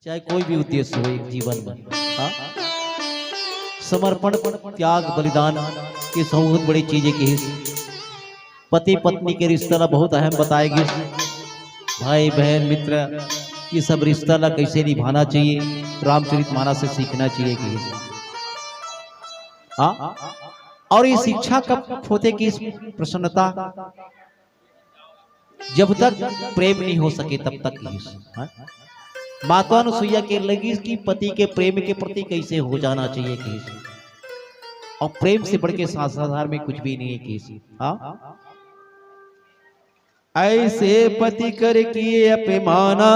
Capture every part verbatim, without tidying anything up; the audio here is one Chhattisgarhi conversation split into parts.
चाहे कोई भी उद्देश्य हो एक जीवन में, हाँ? समर्पण, त्याग, बलिदान, ये सब बहुत बड़ी चीजें किहिस। पति पत्नी के रिश्ता ला बहुत अहम बताए गिस। भाई बहन मित्र, ये सब रिश्ता ला कैसे निभाना चाहिए, रामचरित मानस से सीखना चाहिए किहिस। हाँ? और ये शिक्षा कब होथे किहिस? प्रसन्नता, जब तक प्रेम नहीं हो सके तब तक किहिस। हाँ? माता अनुसुईया के लगिस कि पति के प्रेम के प्रति कैसे हो जाना चाहिए किहिस। और प्रेम से बढ़ के संसार में कुछ भी नहीं है किहिस। हाँ? ऐसे पति कर किए अपमाना,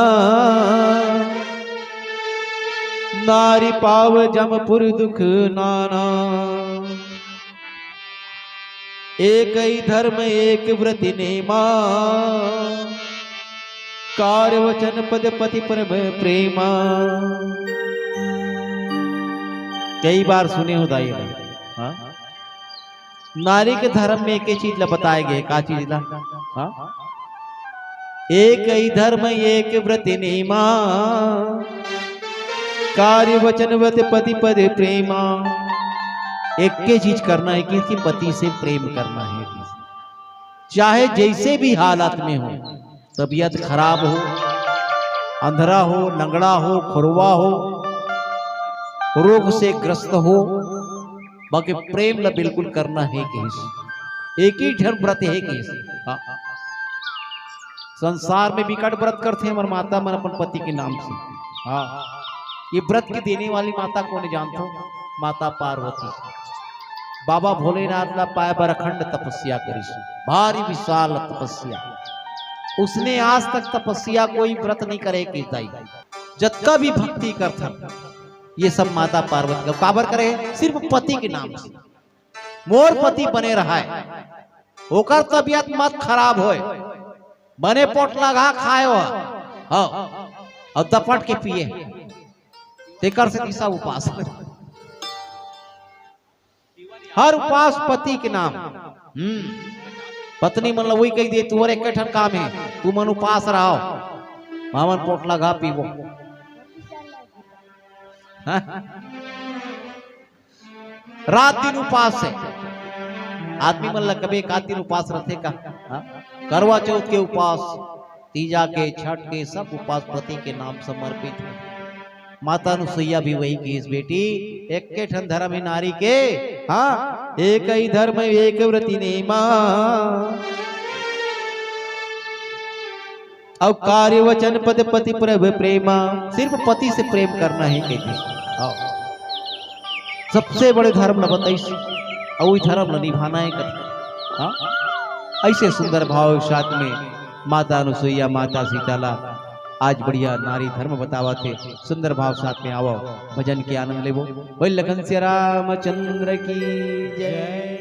नारी पाव जमपुर दुख नाना। एक ही धर्म एक व्रत नेमा, कार्य वचन पद पति परम प्रेमा। कई बार सुने हो दाई ना, हाँ? नारी के धर्म में एक चीज ला बताए गए, का चीज ला? हाँ? एक ही धर्म एक व्रत नेमा, कार्य वचन व्रत पति पद प्रेमा। एक के चीज करना है कि, कि पति से प्रेम करना है, चाहे जैसे भी हालत में हो, तबीयत खराब हो, अंधरा हो, लंगड़ा हो, खुरवा हो, रोग से ग्रस्त हो, बाकी प्रेम ला बिल्कुल करना है किहिस। एक ही ठन व्रत है किहिस। हाँ। संसार में बिकट व्रत करथे हमर माता मन अपन पति के नाम से। हाँ, ये व्रत के देने वाली माता कोन जानथो? माता पार्वती। बाबा भोलेनाथ ला पाए बर अखंड तपस्या करिस, भारी विशाल तपस्या। उसने आज तक तपस्या कोई व्रत नहीं करे किहिस दाई। जतका भी भक्ति करथन, ये सब माता पार्वती का काबर करे? सिर्फ पति के नाम से। मोर पति बने रहाय, ओकर तबीयत मत खराब होय, बने पोटला घा खाए हो, हाँ, और दपट के पिए, तेकर से दिशा उपास। हर उपास पति के नाम। हम्म, पत्नी मन ला वही कही दे, "तुहर एक ठन काम है, तू मन उपास रहो, हमन पोटला घा पीबो।" हाँ? रात दिन उपास है। आदमी मन ला कबे एक आध दिन उपास रथे का? हाँ? करवा चौथ के उपास, तीजा के, छठ के, सब उपास पति के नाम समर्पित है। माता अनुसुईया भी वही किहिस, "बेटी, एक के ठन धर्म है नारी के, हाँ, एक ही धर्म एक व्रति नेमा।" अउ कार्य वचन पद पति प्रभु प्रेमा, सिर्फ पति से प्रेम करना है कहथे। हाँ। सबसे बड़े धर्म ल बताइस, अउ ई धर्म ल निभाना है कहथे। हाँ। ऐसे सुंदर भाव साथ में माता अनुसुईया, माता सीता ला आज बढ़िया नारी धर्म बतावत हे। सुंदर भाव साथ में आवो, भजन के आनंद लेवो। बोल लखन सिया रामचंद्र की जय।